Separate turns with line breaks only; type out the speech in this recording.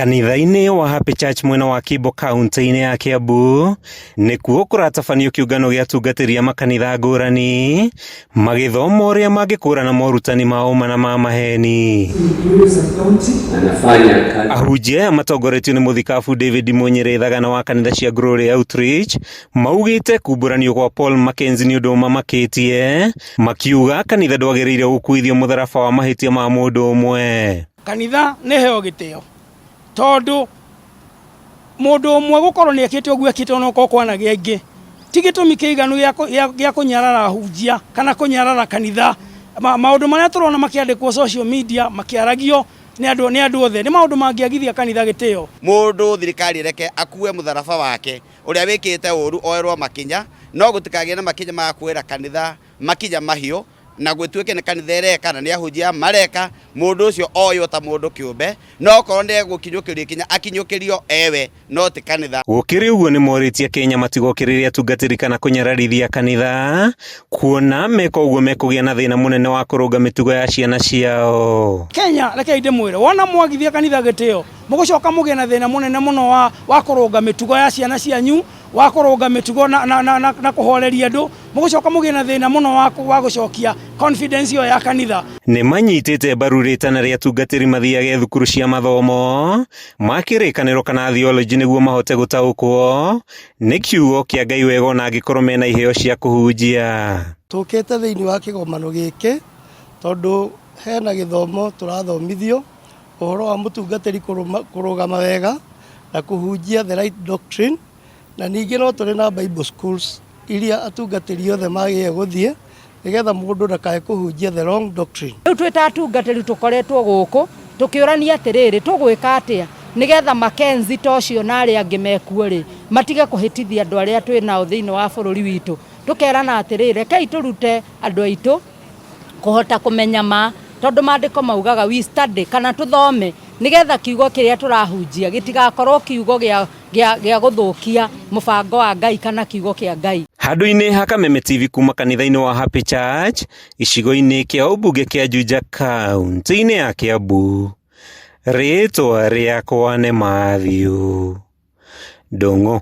Kanitha-inĩ wa Happy Church mwena wa Kimbo kaunti-inĩ ya Kiambu nĩkuo kũratabanio kĩũngano gĩa atungatĩri a makanitha ngũrani magĩthoma ũrĩa mangĩkũrana morutani ma ũma na ma maheni. Ahunjia aya matongoretio nĩ mũthikabu David Munyĩrĩ Thagana wa kanitha cia Glory Outreach maugĩte kumbũranio gwa Paul Mackenzie nĩ ũndũ ũmamakĩtie makiuga kanitha ndwagĩrĩire gũkuithio mũtharaba wa mahĩtia ma mũndũ ũmwe.
Kanitha nĩ heo gĩtĩo tondũ mũndũ ũmwe gũkorwo nĩ ekĩte ũguo ekĩte onokorwo kwanagĩa aingĩ ti gĩtũmi kĩiganu gĩa kũnyarara ahunjia kana kũnyarara kanitha. Maũndũ marĩa tũrona makĩandĩkwo social media makĩaragio nĩ andũ nĩ andũ othe nĩ maũndũ mangĩagithia kanitha gĩtĩo.
Mũndũ thirikari ĩreke akue mũtharaba wake, ũrĩa wĩkĩte ũru oerwo makinya, no gũtikagĩe na makinya ma kuoera kanitha makinya mahiũ, na gwĩtuĩke nĩ kanitha ĩreka na nĩ ahunjia mareka, mũndũ ũcio oywo ta mũndũ kĩũmbe, no okorwo nĩ egũkinyũkĩrio ikinya akinyũkĩrio ewe, no ti kanitha.
Gũkĩrĩ ũguo nĩ morĩtie Kenya matigokĩrĩre atungatĩri kana kũnyararithia kanitha, kuona meka ũguo mekũgĩa na thĩna mũnene wa kũrũnga mĩtugo ya ciana ciao.
Kenya rekei ndĩmwĩre, wona mwagithia kanitha gĩtĩo, mũgũcoka mũgĩe na thĩna mũnene mũno wa, wa kũrũnga mĩtugo ya ciana cianyu, wa kũrũnga mĩtugo na, na, na, na, na kũhoreria andũ, mũgũcoka mũgĩe na thĩna mũno wa, wa gũcokia confidence ĩyo ya kanitha.
Nĩ manyitĩte mbaru rĩtana rĩa atungatĩri mathiage thukuru cia mathomo ma kĩrĩkanĩro kana theology nĩguo mahote gũtaũkwo nĩ kiugo kĩa Ngai wega ona angĩkorwo mena iheo cia kũhunjia.
Tũkĩte thĩinĩ wa kĩgomano gĩkĩ tondũ hena gĩthomo tũrathomithio ũhoro wa mũtungatĩri kũrũgama wega na kũhunjia the right doctrine, na ningĩ no tũrĩ na Bible schools iria atungatĩri othe magĩrĩire gũthiĩ nĩgetha mũndũ ndakae kũhunjia the wrong doctrine.
Rĩu twĩ ta atungatĩri tũkoretwo gũkũ tũkĩũrania atĩrĩrĩ, tũgwĩka atĩa nĩgetha Mackenzie ta ũcio na arĩa angĩ mekuo rĩ, matige kũhĩtithia andũ arĩa twĩ nao thĩinĩ wa bũrũri witũ. Tũkerana atĩrĩrĩ, rekei tũrute andũ aitũ kũhota kũmenya ma, tondũ maandĩko maugaga we study kana tũthome nĩgetha kiugo kĩrĩa tũrahunjia gĩtigakorwo kiugo gĩa, gĩa, gĩa gũthũkia mũbango wa Ngai kana kiugo kĩa Ngai.
Handũ-inĩ ha Kameme TV kuma kanitha-inĩ wa Happy Church gĩcigo-inĩ kĩa ũmbunge kĩa Juja kaunti-inĩ ya Kiambu, rĩtwa rĩakwa nĩ Matthew Ndung'u.